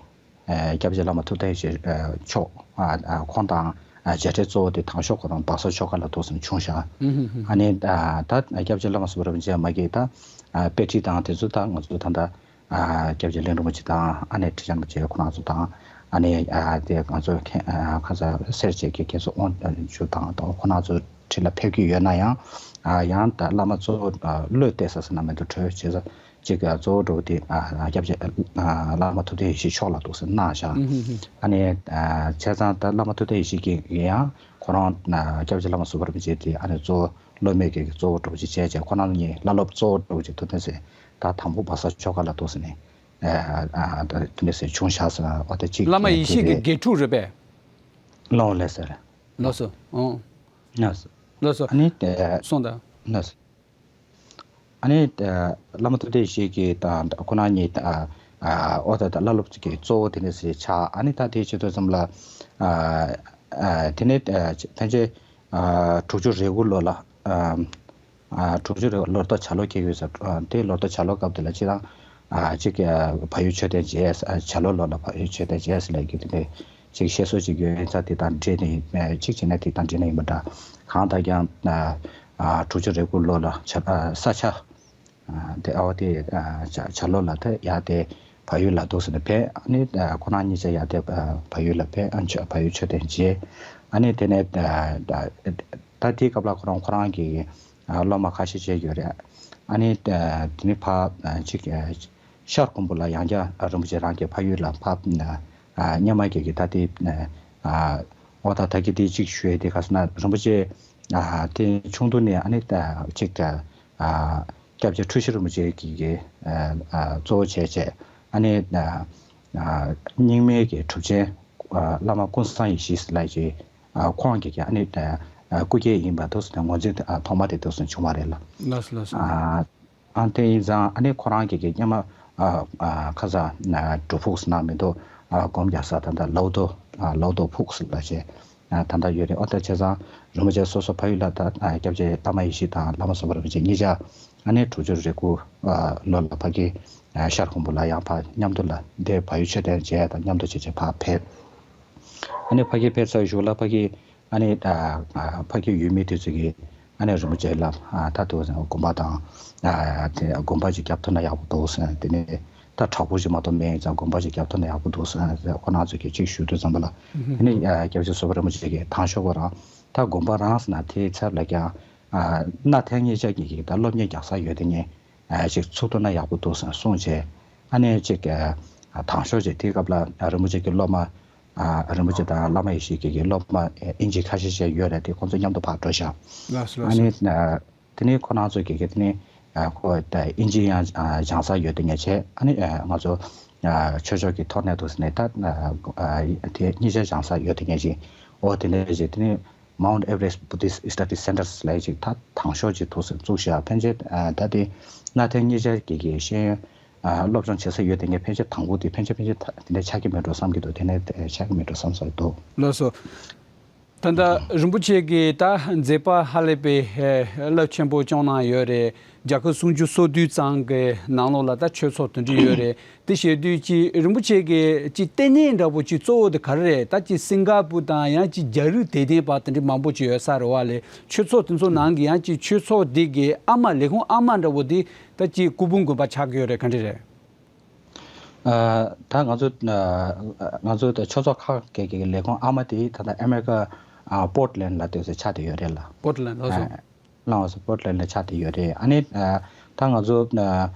ཨ་སྐྱབས་རྗེ་བླ་མ་ཐུབ་བསྟན་ཡེ་ཤེས་ཨ་མཆོག་ཨ་ཨ་ཁོང་དང་ཨ་མཇལ་འཕྲད་གཙོ་བོ་དེ་དང་ཤོག་ཁོ་རང་སྦག་ས་ཆོས་སྒར་ལ་འདུག་ཟེར་ནས་བྱུང་ཤག་ཨ་ནི་ཨ་ད་སྐྱབས་རྗེ་བླ་མ་ཟུར་པ་རིན་པོ་ཆེ་མ་གི་ད་ཨ་དཔེ་ཁྲིད་དང་དེ་ཚོ་ད་ང་ཚོ་ད་ད་ཨ་སྐྱབས་རྗེ་གླིང་རིན་པོ་ཆེ་དང་ཨ་ནི་ཁྲི་བྱང་རིན་པོ་ཆེ་ཁོ་རང་ཚོ་དང་ཨ་ནི་ཨ་དེ་ང་ཚོ་མཁན་ཨ་ཁ་ས་སེར་བྱེས་ཀྱི་མཁན་ཟུར་དབང་ཕྱུག་དང་ད་ཁོ་རང་ཚོ་ཁྲི་ལ་ཕེབས་ཀྱི་ཡོད་ན་ཡང་ཨ་ཡང་ད་བླ་མ་གཙོ་བོ་ཨ་བློས་གཏད་ས་ཟེར་ན་མི་འདུག་གྲོས་བྱེད་ས། གཅིག་གཙོ་བོ་འགྲོ་དེ་ཨ་སྐྱབས་རྗེ་ཨ་བླ་མ་ཐུབ་བསྟན་ཡེ་ཤེས་མཆོག་ལ་འདུག་ཟེར་གནང་བཞག་ཨ་ནི་ཨ་བྱས་ཙང་ད་བླ་མ་ཐུབ་བསྟན་ཡེ་ཤེས་ཀྱིས་ཡང་ཁོ་རང་ཨ་སྐྱབས་རྗེ་བླ་མ་ཟུར་པ་རིན་པོ་ཆེ་དེ་ཨ་ནི་གཙོ་བོ་སློབ་མའི་གི་གཙོ་བོ་འགྲོ་ཅིག་བྱས་བྱས་ཁོ་རང་གཉིས་བླ་སློབ་གཙོ་བོ་འགྲོ་ཅིག་ཐུབ་བསྟན་ཟེར་ད་དང་པོ་སྦག་ས་ཆོས་སྒར་ལ་འདུག་ཟེར་ནས་ཨ་ཨ་ད་དེ་འདྲ་ཟེར་བྱུང་བཞག་ཟེར་བ་དེ་གཅིག་བླ་མ་ཡེ་ཤེས་ཀྱི་དགེ་ཕྲུག་རེད་པས། ལོ་ལེ་ཟེར། ལགས་སོ། ཨོ། ལགས་སོ། ལགས་སོ། ཨ་ནི་དེ་སོང་ད། ལགས་སོ། ཨ་ནི་ཨ་བླ་མ་ཐུབ་བསྟན་ཡེ་ཤེས་ཀྱིས་ད་ཁོ་རང་གཉིས་ཨ་ཨ་ཨོ་ད་ད་བླ་སློབ་ཀྱི་གཙོ་བོ་དེ་འདྲ་ཞིག་ཆགས། ཨ་ནི་ད་དེའི་ཆེད་དུ་ཙམ་ལ་ཨ་ཨ་དེ་ནས་ཨ་ཕན་ཆད་ཨ་དྲུག་ཅུ་རེ་དགུ་ལོ་ལ་ཨ་ཨ་དྲུག་ཅུ་རེ་ལོ་ཐོ་བྱ་ལོ་སྐྱེས་ཡོད་ཟེར། ཨ་དེ་ལོ་ཐོ་བྱ་ལོ་སྐབས་དེ་ལ་སྤྱིར་བཏང་ཨ་གཅིག་ཨ་བལ་ཡུལ་མཆོད་རྟེན་མཇལ། ཨ་བྱ་ལོ་ལོ་ལ་བལ་ཡུལ་མཆོད་རྟེན་མཇལ་ཟེར་ལབ་ཀྱི་དེ་འདྲ། ཅིག་བཤད་སྲོལ་ཅིག་ཡོད་ཡིན་ཙང་དེ་དང་འབྲེལ་ནས་ཡིན། གཅིག་བྱས་ན་དེ་དང་འབྲེལ་ནས་ཡིན་པ་འདྲ། གང་ལྟར་ཀྱང་ཨ་དྲུག་ཅུ་རེ་དགུ་ལོ་ལ་བྱ་ཨ་ས་ཆ་ཨ་དེ་ཨའོ་དེ་ཨ་བྱ་བྱ་ལོ་ལ་དེ་ཡར་དེ་བལ་ཡུལ་ལ་འདུག་ཟེར་ནས་ཕེབས། ཨ་ནི་ཨ་ཁོ་རང་གཉིས་ཆ་ཡར་དེ་ཨ་བལ་ཡུལ་ལ་ཕེབས། ཨ་མཆོད་བལ་ཡུལ་མཆོད་རྟེན་མཇལ། ཨ་ནི་དེ་ནས་ཨ་ད་ད་དེའི་སྐབས་ལ་ཁོ་རང་ཁོ་རང་གི་ཨ་སློབ་མ་ཁ་ཤས་བྱས་ཡོད་རེད། ཨ་ནི་ཨ་དེ་ནི་ཕ་ཨ་གཅིག་ཨ་ཤར་ཁུམ་བུ་ལ་ཡང་བསྐྱར་རིན་པོ་ཆེ་རང་གི་ཕ་ཡུལ་ལ་ཕ་ཨ་སྙེ་མ་རྒྱལ་གྱི་ད་ལྟའི་ཨ་ཨོ་ད་ད་གི་དེ་གཅིག་ཞུ་ཡས་དེ་ག་ཟེར་ན་རིན་པོ་ཆེ་ཨ་དེ་ཆུང་དུས་ནས་ཨ་ནི་ད་གཅིག་ཨ་སྐྱབས་རྗེ་འཁྲུལ་ཞིག་རིན་པོ་ཆེ་གི་གི་ཨ་ཨ་གཙོ་བོ་བྱས་བྱས་ཨ་ནི་ཨ་ཨ་རྙིང་མའི་གི་གྲུབ་ཆེན་ཨ་བླ་མ་ཀུན་བཟང་ཡེ་ཤེས་ལགས་ཀྱི་ཨ་ཁོང་གི་གི་ཨ་ནི་ཨ་སྐུ་སྐྱེ་ཡིན་པ་འདུག་ཟེར་ནས་ངོས་འཛིན་ཨ་ཐོག་མ་དེ་འདུག་ཟེར་བྱུང་བ་རེད་ལ། ལགས་སོ་ལགས་སོ། ཨ། ཨ་དེ་ཡིན་ཙང་ཨ་ནི་ཁོ་རང་གི་གི་སྙེ་མ་ཨ་ཨ་ཁ་ས་ཨ་སྒྲུབ་ཕུག་ཟེར་ན་མི་འདུག་ཨ་སྒོམ་རྒྱག་ས་ད་ལྟ་ལའུ་ཏོ་ཨ་ལའུ་ཏོ་ཕུག་ཟེར་ལ་བྱས་ཨ་ད་ལྟ་ཡོད་རེད། ཨོ་ད་བྱས་ཙང་རིན་པོ་ཆེ་སོ་སོ་ཕ་ཡུལ་ལ་ད་ཨ་སྐྱབས་རྗེ་བླ་མ་ཡེ་ཤེས་དང་བླ་མ་ཟུར་པ་རིན་པོ་ཆེ་གཉིས་ཆ་ཨ་ནི་དྲུག་ཅུ་རེ་དགུ་ཨ་ལོ་ལ་ཕ་གི་ཨ་ཤར་ཁུམ་བུ་ལ་ཡང་ཕ་མཉམ་དུ་ལ་འདས་བལ་ཡུལ་མཆོད་རྟེན་མཇལ་དང་མཉམ་དུ་བྱས་བྱས་ཕ་ཕེབས། ཨ་ནི་ཕ་གི་ཕེབས་ཚར་གཞུག་ལ་ཕ་གི་ཨ་ནི་ཨ་ཨ་ཕ་གི་ཡུལ་མི་དེ་ཚོ་གིས་ཨ་ནི་རིན་པོ་ཆེ་ལ་ཨ་ད་དུང་དགོན་པ་དང་ཨ་དེ་དགོན་པ་ཅིག་རྒྱབ་ཐུབ་ན་ཡག་པོ་འདུག་ཟེར། དེ་ནས་ད་དྲག་པོ་ཞིག་མ་གཏོགས་མེད་ཙང་དགོན་པ་ཅིག་རྒྱབ་ཐུབ་ན་ཡག་པོ་འདུག་ཟེར་ཁོ་རང་ཚོ་གིས་ཅིག་ཞུ་དུས་ཙམ་པ་ལ་ཨ་ནི་ཨ་སྐྱབས་རྗེ་བསོད་པ་རིན་པོ་ཆེ་གིས་དང་ཤོག་ཁོ་རང་ད་དགོན་པ་རང་ཟེར་ན་དེའི་ཚབ་ལ་ཀྱང་ཨ་གནའ་དེང་གཉིས་ཆ་གི་གི་ད་སློབ་གཉེར་རྒྱག་ས་ཡོད་དེ་ངས། ཨ་ཅིག་ཚུགས་ཐུབ་ན་ཡག་པོ་འདུག་ཟེར་གསུངས་བྱས། ཨ་ནི་ཅིག་ཨ་དང་ཤོག་ཅིག་དེའི་སྐབས་ལ་ཨ་རིན་པོ་ཆེ་གི་སློབ་མ་ཨ་རིན་པོ་ཆེ་དང་བླ་མ་ཡེ་ཤེས་ཀྱི་གི་སློབ་མ་ཨ་ཨིན་ཇི་ཁ་ཤས་ཤིག་ཡོད་རེད་དེ་ཁོང་ཚོ་མཉམ་དུ་ཕར་འགྲོ་བཞག་ལགས་སོ་ཨ་ལགས་ནི་སོ། ཨ་དེ་ནས་ཁོ་རང་ཚོ་གི་གི་དེ་ནས་ཨ་ཁོ་ད་ཨིན་ཇི་ཡང་ཨ་སྦྱང་ས་ཡོད་དེ་ངས་བྱས། ཨ་ནི་ཨ་ང་ཚོ་ཨ་ཆོས་ཕྱོགས་ཀྱི་ཐོག་ནས་འདུག་ཟེར་ནས་ད་ཨ་དེ་གཉིས་ཆ་སྦྱང་ས་ཡོད་དེ་ངས་བྱས། ཨོ་དེ་འདྲ་ཞིག་དེ་ནས། Mount Everest Buddhist Study Centers ལབ་ཅིག་ད་དང་ཤོག་ཅིག་ཐུགས་སུ་བཙུགས་ཤག་ཕན་ཆད་ཨ་ད་དེ་གནའ་དེང་གཉིས་ཆར་གྱི་གི་ཤེས་ཡོན་ཨ་སློབ་སྦྱོང་བྱེད་ས་ཡོད་དེ་ངས་ཕན་ཆད་དང་པོ་དེ་ཕན་ཆད་ཕན་ཆད་ད་དེ་འདྲ་ཆགས་ཀྱི་མེད་འགྲོ་བསམ་གྱི་འདུག་དེ་ནས་ཆགས་ཀྱི་མེད་འགྲོ་བསམ་ས་རེད་འདུག་ལགས་སོ། ད་ལྟ་རིན་པོ་ཆེ་གིས་ད་མཛད་པ་ཧ་ལས་པའི་ཨེ་རླབས་ཆེན་པོ་བསྐྱངས་གནང་ཡོད་རེད། རྒྱལ་ཁབ་སུམ་ཅུ་སོ་བདུན་ཙམ་གྱི་ནང་ལོགས་ལ་ད་ཆོས་ཚོགས་དེ་འདྲ་ཡོད་རེད། དེ་བྱེད་དུས་ཀྱི་རིན་པོ་ཆེ་གི་ཅིག་ལྟེ་གནས་འདྲ་པོ་ཅིག་གཙོ་བོ་དེ་ག་རེ་རེད། ད་ཅིག་སིང་ག་པུར་དང་ཡང་ཅིག་རྒྱ་རིགས་དད་ལྡན་པ་དེ་འདྲ་མང་པོ་ཅིག་ཡོད་ས་རེད་བ་ལས། ཆོས་ཚོགས་དེ་ཚོ་ནང་གི་ཡང་ཅིག་ཆོས་ཚོགས་དེ་གི་ཨ་མ་ལས་ཁུངས་ཨ་མ་འདྲ་པོ་དེ་ད་ཅིག་སྐུ་ཕུང་དགོན་པ་ཆགས་ཀྱི་ཡོད་རེད། ག་འདྲ་རེད། ཨ། ད་ང་ཚོ་ཨ། ང་ཚོ་ད་ཆོས་ཚོགས་ཁག་གི་གི་ལས་ཁུངས་ཨ་མ་དེ་ད་ལྟ་ཨ་མེ་རི་ཀ་ཨ། པོར་ཊི་ལེན་ཌི་ལ་དེ་ཚོ་ཆགས་བསྡད་ཡོད་རེད་ལ། པོར་ཊི་ལེན་ཌི་ལགས་སོ། ཨ། ལགས་སོ། པོར་ཊི་ལེན་ཌི་ལ་ཆགས་བསྡད་ཡོད་རེད། ཨ་ནི་ཨ། ད་ང་ཚོ་ཨ།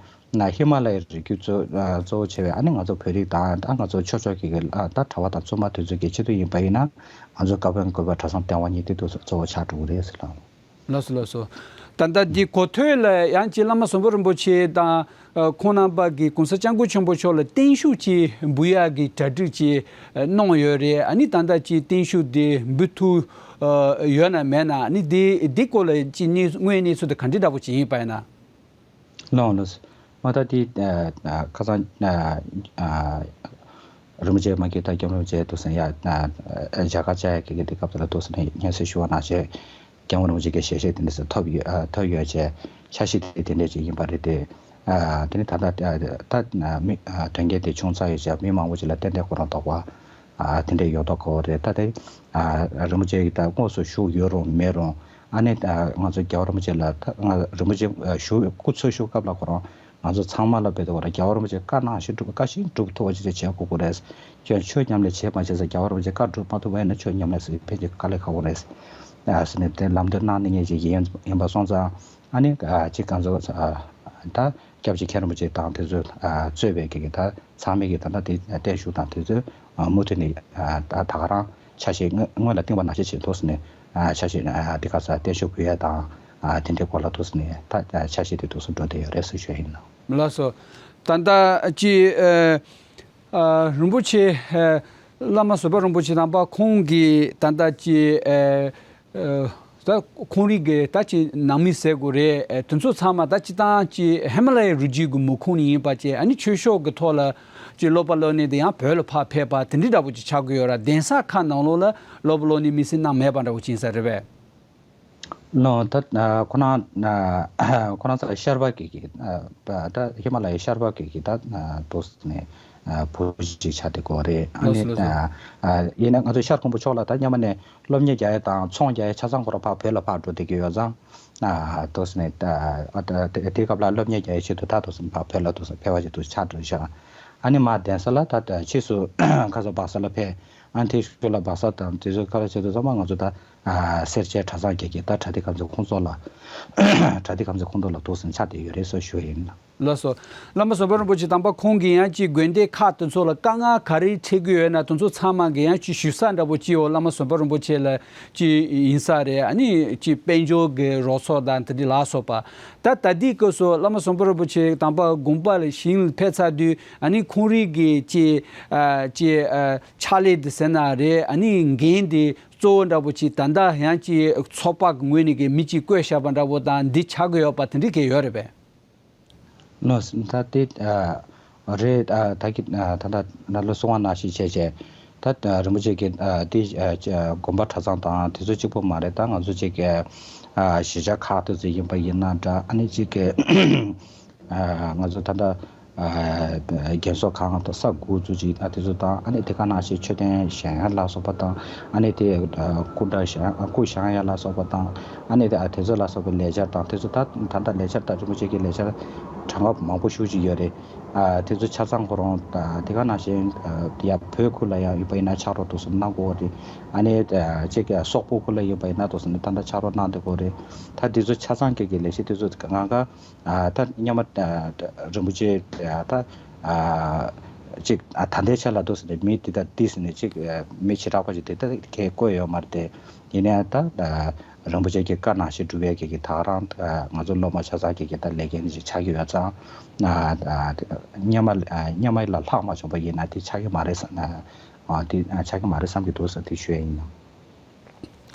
ན་ཧི་མ་ལ་ཡའི་རི་རྒྱུད་གཙོ་ཨ། གཙོ་བོ་བྱས་པའི་ཨ་ནི་ང་ཚོ་བོད་རིགས་དང་ད་ང་ཚོ་ཆོས་ཕྱོགས་ཀྱི་གི་ཨ། ད་གྲྭ་པ་དང་བཙུན་མ་དེ་ཚོ་གི་ཆེད་དུ་ཡིན་པ་ཡིན་ན་ང་ཚོ་ཀ་བན་དགོན་པ་གྲྭ་ཚང་ལྟེ་བ་གཉིས་དེ་དུ་གཙོ་བོ་ཆགས་འགྲོ་གི་རེད་ཟེར་ལགས། ལགས་སོ་ལགས་སོ། ད་ལྟ་འདི་གོ་ཐོས་ལ་ཡང་ཅིག་བླ་མ་ཟམ་པ་རིན་པོ་ཆེ་དང་ཁོང་རྣམ་པ་གིས་གོང་ས་སྐྱབས་མགོན་ཆེན་པོ་མཆོག་ལ་བརྟན་བཞུགས་ཅིག་འབུལ་ཡག་གི་གྲ་སྒྲིག་ཅིག་གནང་ཡོད་རེད། ཨ་ནི་ད་ལྟ་ཅིག་བརྟན་བཞུགས་འདི་འབུལ་ཐུབ་ཡོད་ན་མེད་ན། ཨ་ནི་འདི་འདི་སྐོར་ལ་ཅིག་གནས་དངོས་གནས་ཚུལ་དེ་ག་འདྲ་འདྲ་པོ་ཅིག་ཡིན་པ་ཡིན་ན། ལགས་ལགས། མ་ད་དེ་ཨ། ཨ། ཁ་སང་ཨ། ཨ། རིན་པོ་ཆེ་མ་གི་ད་སྐྱབས་མགོན་རིན་པོ་ཆེ་འདུག་སེ་ཡ་ཨ། མཇལ་ཁ་བཅར་ཡ་གི་གི་དེ་སྐབས་དེ་ལ་འདུག་སེ་ནས་སྙན་སེང་ཞུ་བ་ནང་བཞིན་སྐྱབས་མགོན་རིན་པོ་ཆེ་གི་ཞལ་བཞེས་དེ་འདྲ་ཞིག་ཐོབ་ཡོད་ཨ། ཐོབ་ཡོད་བྱས་འཆར་གཞི་དེ་དེ་འདྲ་ཅིག་ཡིན་པ་རེད་དེ། ཨ། དེ་ནི་ད་ལྟ་ད་མི་ཨ། དོན་རྐྱེན་དེ་བྱུང་ཚར་ཡོད་བྱས་མི་མང་པོ་ཅིག་ལ་ཏན་ཏན་ཁོ་རང་དོགས་པ་ཨ། དེ་འདྲ་ཡོད་མདོག་ཁ་པོ་རེད། ད་དེ་ཨ། རིན་པོ་ཆེ་གི་ད་དངོས་སུ་བཞུགས་ཡོད་རུང་མེད་རུང་། ཨ་ནི་ད་ང་ཚོ་རྒྱལ་བ་རིན་པོ་ཆེ་ལ་ད་ང་རིན་པོ་ཆེ་ཞུ་སྐུ་འཚོ་བཞུགས་སྐབས་ལ་ཁོ་རང་ང་ཚོ་ཚང་མ་ལ་བོད་དུ་བ་ལ་རྒྱལ་བ་རིན་པོ་ཆེ་བཀའ་གནང་བཞིན་སྒྲུབ། བཀའ་བཞིན་སྒྲུབ་ཐུབ་པ་ཅིག་བྱེད་དགོས་ཀྱི་རེད། ཁྱོད་ཆོས་ཉམས་ལེན་བྱེད་མ་བྱེད་ཟེར། རྒྱལ་བ་རིན་པོ་ཆེ་བཀའ་སྒྲུབ་མ་ཐུབ་པ་ཡིན་ན་ཆོས་ཉམས་ལེན་ཟེར་ཕན་ཆད་དཀའ་ལས་ཁག་པོ་རེད། ཨ་ཟེར་ནས་དེ་ལམ་སྟོན་གནང་ནི་ངེས་ཅིག་ཡིན་ཡིན་པ་སོང་ཙང་། ཨ་ནི་ཨ་ཅིག་གང་ཚོ་ཨ་ད་སྐྱབས་རྗེ་མཁན་རིན་པོ་ཆེ་དང་དེ་ཚོས་ཨ་གཙོས་པའི་གི་གི་ད་ཚང་མས་གི་ད་ལྟ་དེ་བརྟན་བཞུགས་དང་དེ་ཚོའི་ཨ་མུ་མཐུད་ནས་ཨ་ད་ད་ག་རང་ཆ་ཤས་སྔོན་སྔོན་ལ་བཏིང་བ་ནང་བཞིན་བྱས་འདུག་སེ་ནས་ཨ་ཆ་ཤས་ཨ་དེ་ག་ས་བརྟན་བཞུགས་ཕུལ་ཡ་དང་ཨ་དེ་འདྲའི་སྐོར་ལ་འདུག་སེ་ནས་ད་ཆ་ཤས་དེ་འདུག་སེ་འགྲོ་བསྡད་ཡོད་རེད་ཟེར་ཞུ་ཡ་ཡིན། ལགས་སོ། ད་ལྟ་ཅི་ཨ་ཨ་རིན་པོ་ཆེ་ཨ་བླ་མ་བཟོད་པ་རིན་པོ་ཆེ་དམ་པ་ཁོང་གིས་ད་ལྟ་ཅི་ཨ་ཨ་ད་ཁོང་རིགས་ཀྱི་ད་ཅི་ནང་མི་ཟེར་དགོས་རེད། ཨ་དེ་ཚོ་ཚང་མ་ད་སྤྱིར་བཏང་ཅི་ཧི་མ་ལ་ཡའི་རི་རྒྱུད་ཀྱི་མུ་ཁུངས་ནས་ཡིན་པ་བཅས། ཨ་ནི་ཆོས་ཕྱོགས་ཀྱི་ཐོག་ལ་ཅི་སློབ་པ་སློབ་གཉེར་དེ་ཡང་བོད་ལ་ཕར་ཕེབས་པ་དེ་འདྲའི་འདྲ་པོ་ཅིག་ཆགས་ཀྱི་ཡོད་ར། གདན་ས་ཁག་ནང་ལོགས་ལ་སློབ་པ་སློབ་གཉེར་མི་སེར་གནང་མེད་པ་འདྲ་པོ་ཅིག་ཡིན་ས་རེད་པས། ལོ། ད་ཁོ་རང་ཁོ་རང་ཚོ་ཤར་པ་གི་གི་ད་ཧི་མ་ལ་ཡའི་ཤར་པ་གི་གི་ད་འདུག་སེ་ནས་བུ་གཅིག་ཆགས་བསྡད་ཀྱི་ཡོད་རེད། ཨ་ནི་ཡིན་ན་ང་ཚོ་ཤར་ཁུམ་བུ་ཕྱོགས་ལ་ད་སྔོན་མ་ནས་སློབ་གཉེར་རྒྱག་ཡ་དང་ཚོང་རྒྱག་ཡ་ཆ་ཚང་ཁོ་རང་ཕར་བོད་ལ་ཕར་འགྲོ་བསྡད་ཀྱི་ཡོད་ཙང་། འདུག་སེ་ནས་ད་དེ་སྐབས་ལ་སློབ་གཉེར་རྒྱག་ཡའི་ཆེད་དུ་ད་འདུག་སེ་ཕར་བོད་ལ་འདུག་སེ་ཕེབས་པ་ཞིག་འདུག་ཆགས་འགྲོ་ཤག་ཨ་ནི་མར་གདན་ས་ལ་ད་ཕྱིས་སུ་ཁ་སང་སྦག་ས་ལ་ཕེབས། ཨ་ནི་དེ་ཤུལ་ལ་སྦག་ས་དང་དེ་ཚོའི་ཁ་ལ་ཆེད་དུ་ཚང་མ་ང་ཚོ་ད་ཨ་སེར་བྱེས་གྲྭ་ཚང་བརྒྱད་ཀྱི་ད་གྲྭ་སྡེ་ཁང་ཚོའི་ཁོངས་གཏོགས་ལ་གྲྭ་སྡེ་ཁང་ཚོའི་ཁོངས་གཏོགས་ལ་འདུག་སེ་ཆགས་བསྡད་ཡོད་རེད་ཟེར་ཞུ་ཡ་ཡིན། ལགས་སོ། བླ་མ་བཟོད་པ་རིན་པོ་ཆེ་དམ་པ་ཁོང་གིས་ཡང་ཅིག་དགོན་སྡེ་ཁག་དེ་ཚོ་ལ་དཀའ་ངལ་ག་རེ་འཕྲད་ཀྱི་ཡོད་ན་དེ་ཚོ་ཚང་མ་གི་ཡང་ཅིག་ཞུ་ས་འདྲ་པོ་ཅིག་འོ་བླ་མ་བཟོད་པ་རིན་པོ་ཆེ་ལ་ཅིག་ཡིན་ས་རེད། ཨ་ནི་ཅིག་དཔལ་འབྱོར་གྱི་རོགས་ཚོགས་དང་དེ་འདྲ་ལ་སོགས་པ། ད་ད་ལྟའི་སྐབས་སུ་བླ་མ་བཟོད་པ་རིན་པོ་ཆེ་དམ་པ་དགོངས་པ་ལ་ཞིང་ལ་ཕེབས་ཚར་དུས། ཨ་ནི་ཁོང་རིགས་ཀྱི་ཅིག་ཨ་ཅིག་ཨ་ཕྱག་ལས་དེ་ཟེར་ན་རེད། ཨ་ནི་འགན་དེ་གཙོ་བོ་འདྲ་པོ་ཅིག་ད་ལྟ་ཡང་ཅིག་ཚོགས་པ་གི་ངོས་ནས་ཀྱི་མི་ཅིག་བསྐོས་བཞག་པ་འདྲ་པོ་དང་འདི་ཆགས་ཀྱི་ཡོད་པ་དེ་འདྲ་གི་ཡོད་རེད་པས། ལགས་སོ། ད་དེ་ཨ་རེད། ཨ་ད་གི་ཨ་ད་ད་ད་ལོ་གསུང་བ་ནང་བཞིན་བྱས་བྱས། ད་ཨ་རིན་པོ་ཆེ་གི་ཨ་དེ་ཨ་ཅི་ཨ་དགོན་པ་གྲྭ་ཚང་དང་དེ་ཚོ་གཅིག་པོ་མ་རེད། ད་ང་ཚོ་ཅིག་གི་ཨ་གཞིས་ཆགས་ཁག་དེ་ཚོ་ཡིན་པ་ཡིན་ན་འདྲ། ཨ་ནི་ཅིག་གི་ཨ་ང་ཚོ་ད་ལྟ་ཨ་རྒན་གསོ་ཁང་དང་ས་དགུ་ཚོ་ཅིག་ཨ་དེ་ཚོ་དང་། ཨ་ནི་དེ་ག་ནང་བཞིན་མཆོད་རྟེན་བཞེངས་ཡ་ལ་སོགས་པ་དང་། ཨ་ནི་དེ་ཨ་སྐུ་འདྲ་བཞེངས་ཨ་སྐུ་བཞེངས་ཡ་ལ་སོགས་པ་དང་། ཨ་ནི་དེ་ཨ་དེ་ཚོ་ལ་སོགས་པའི་ལས་འཆར་དང་། དེ་ཚོ་ད་ད་ལྟ་ལས་འཆར་ད་རིན་པོ་ཆེ་གི་ལས་འཆར་གྲངས་ཀ་མང་པོ་ཞེ་ཅིག་ཡོད་རེད། ཨ་དེ་ཚོ་ཆ་ཚང་ཁོ་རང་ད་དེ་ག་ནང་བཞིན་ཨ་ཡ་བོད་ཁུལ་ལ་ཡང་ཡོད་པ་ཡིན་ན་ཕྱག་རོགས་འདུག་སེ་གནང་དགོས་རེད། ཨ་ནི་ཨ་ཅིག་གི་སོག་པོ་ཁུལ་ལ་ཡོད་པ་ཡིན་ན་འདུག་སེ་ནས་ད་ལྟ་ཕྱག་རོགས་གནང་བསྡད་དགོས་རེད། ད་དེ་ཚོ་ཆ་ཚང་གི་གི་ལས་གཞི་དེ་ཚོ་གང་ག་ཨ་ད་སྔོན་མ་ཨ་རིན་པོ་ཆེ་ཨ་ད་ཨ་ཅིག་ཨ་ད་ལྟའི་ཆ་ལ་འདུག་སེ་ནས་མི་དེ་ད་དེ་སེ་ནས་ཅིག་ཨ་མི་བྱེ་བྲག་པ་ཞིག་དེ་ད་གས་བསྐོས་ཡོད་མ་རེད་དེ། ཡིན་ནའི་ད་ཨ་རིན་པོ་ཆེ་གི་བཀའ་ནང་བཞིན་སྒྲུབ་ཡས་ཀྱི་གི་ད་ག་རང་ཨ་ང་ཚོ་སློབ་མ་ཆ་ཚང་གི་གི་ད་ལས་འགན་ཞིག་ཆགས་ཀྱི་ཡོད་ཙང་། ཨ་ཨ་སྔོན་མ་ཨ་སྔོན་མ་ལ་ལྷག་མ་བྱུང་པ་ཡིན་ན་དེ་ཆགས་ཀྱི་མ་རེད་བསམ། ཨ་དེ་ཨ་ཆགས་ཀྱི་མ་རེད་བསམ་གྱི་འདུག་ཟེར་དེ་ཞུ་ཡས་ཡིན།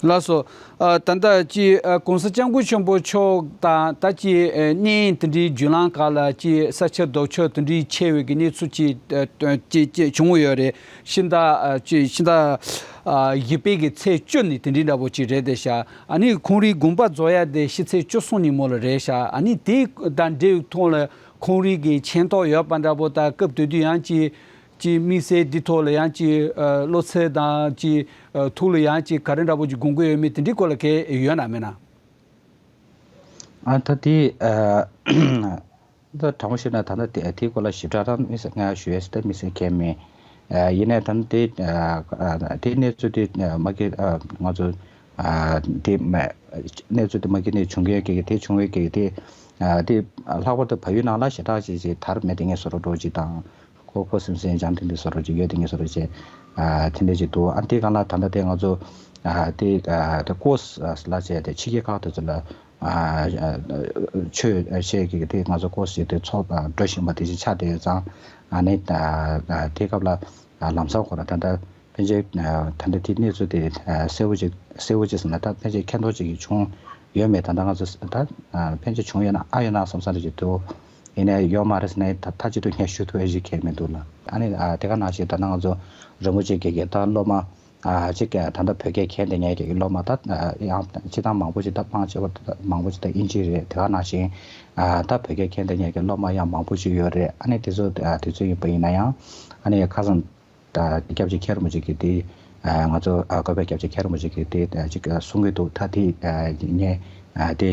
ལགས་སོ། ཨ། ད་ལྟ་ཅིག་ཨ། ༸གོང་ས་༸སྐྱབས་མགོན་ཆེན་པོ་མཆོག་དང་ད་ཅིག་ཨ། གནས་དེ་འདྲའི་བརྒྱུད་ལམ་ཁག་ལ་ཅིག་ས་ཆ་ལྡོག་ཕྱོགས་དེ་འདྲའི་ཆེ་བའི་གི་གནས་ཚུལ་ཅིག་ཨ། ཅིག་ཅིག་བྱུང་ཡོད་རེད། ཕྱི་ཟླ་ཨ། ཅིག་ཕྱི་ཟླ་ཨ། བཞི་པའི་གི་ཚེས་བཅུ་ནས་དེ་འདྲའི་འདྲ་པོ་ཅིག་རེད་དེ་ཤག་ཨ་ནི་ཁོང་རའི་དགོངས་པ་རྫོགས་ཡ་དེ་ཕྱི་ཚེས་བཅུ་གསུམ་ཉིན་མོ་ལ་རེད་ཤག་ཨ་ནི་དེ་དང་འབྲེལ་བའི་ཐོག་ལ་ཁོང་རའི་གི་མཁྱེན་རྟོགས་ཡོད་པ་འདྲ་པོ་དང་སྐབས་དེ་དུས་ཡང་ཅིག་ཅིག་དམིགས་བསལ་འདི་ཐོག་ལ་ཡང་ཅིག་ཨ། བློ་འཚབ་དང་ཅིག་ཨ། ཐུགས་ལ་ཡང་ཅིག་ག་རེ་འདྲ་པོ་ཅིག་དགོངས་ཀྱི་ཡོད་མེད་དེ་འདྲའི་སྐོར་ལ་གལ་ཡོད་ན་མེད་ན། ཨ། ད་དེ་ཨ། ད་དྲང་པོ་བཤད་ན་ད་ལྟ་དེ་དེའི་སྐོར་ལ་ཞིབ་ཕྲ་ད་དམིགས་བསལ་ང་ཞུ་ཡས་ད་དམིགས་བསལ་གང་ཡང་མེད། ཨ། ཡིན་ནའི་ད་ལྟ་དེ་ཨ། དེ་གནས་ཚུལ་དེ་མ་གི་ཨ། ང་ཚོ་ཨ། དེ་མ་གནས་ཚུལ་དེ་མ་གི་ནས་བྱུང་ཡས་ཀྱི་དེ་བྱུང་བའི་ཀྱི་དེ་ཨ། དེ་ལྷག་པར་དུ་བལ་ཡུལ་ནང་ལ་ཞེ་དྲག་ཅིག་ཅིག་དར་མེད་དེ་ངས་བཟོ་འདྲ་འགྲོ་ཅིག་དང་། ཁོ་ཁོ་སེམས་སེམས་འཇམ་ཐིང་ཐིང་བཟོ་འདྲ་ཅིག་ཡོད་དེ་ངས་བཟོ་འདྲ་ཅིག་ཨ། དེ་འདྲ་ཅིག་འདུག་ཨ། དེ་གང་ལ་ད་ལྟ་དེ་ང་ཚོ་ཨ། དེ་ཨ། དེ་ཀོས་ལ་བྱས་ཏེ་ཕྱི་རྒྱལ་ཁག་དེ་ཚོ་ལ་ཨ། ཆོས་བཤད་ཀྱི་དེ་ང་ཚོ་ཀོས་ཞིག་དེ་ཚོགས་འགྲོ་བཞིན་པ་དེ་ཅིག་ཆགས་བསྡད་ཡོད་ཙང་། ཨ་ནི་ད་དེ་སྐབས་ལ་ལམ་སང་ཁོ་རང་ད་ལྟ་ཕན་ཆད་ད་ལྟ་དེ་གནས་ཚུལ་དེ་གསལ་པོ་ཅིག་གསལ་པོ་ཅིག་ཟེར་ན་ད་ཕན་ཆད་མཁྱེན་རྟོགས་ཅིག་བྱུང་ཡོད་མེད། ད་ལྟ་ང་ཚོ་ད་ཕན་ཆད་བྱུང་ཡོད་ན་ཨ་ཡོད་ན་བསམ་བསམ་རེ་ཅིག་འདུག་ཡིན་ནའི་ཡོད་མ་རེད་ཟེར་ནའི་ད་ད་ཅི་ཐུབ་ངས་ཞུ་ཐུབ་ཡ་ཞིག་གང་ཡང་མི་འདུག་ལ། ཨ་ནི་དེ་ག་ནང་བཞིན་ད་ལྟ་ང་ཚོ་རིན་པོ་ཆེ་གི་གི་ད་སློབ་མ་ཅིག་ད་ལྟ་བོད་སྐད་མཁྱེན་བསྡད་མཁན་གི་སློབ་མ་ད་ཡང་སྤྱི་བཏང་མང་པོ་ཅིག་ད་སྤང་བྱེད་པ་མང་པོ་ཅིག་ད་དབྱིན་ཇི་རེད། དེ་ག་ནང་བཞིན་ད་བོད་སྐད་མཁྱེན་བསྡད་མཁན་གི་སློབ་མ་ཡང་མང་པོ་ཅིག་ཡོད་རེད། ཨ་ནི་དེ་ཚོ་དུས་ཚོད་ཡིན་པ་ཡིན་ན་ཡང་ཨ་ནི་ཁ་སང་ད་སྐྱབས་རྗེ་མཁན་རིན་པོ་ཆེ་གིས་དེ་ང་ཚོ་ཨ། བཀའ་པའི་སྐྱབས་རྗེ་མཁན་རིན་པོ་ཆེ་གིས་དེ་ཅིག་གསུང་གི་འདུག་ད་དེ་ངས་དེ་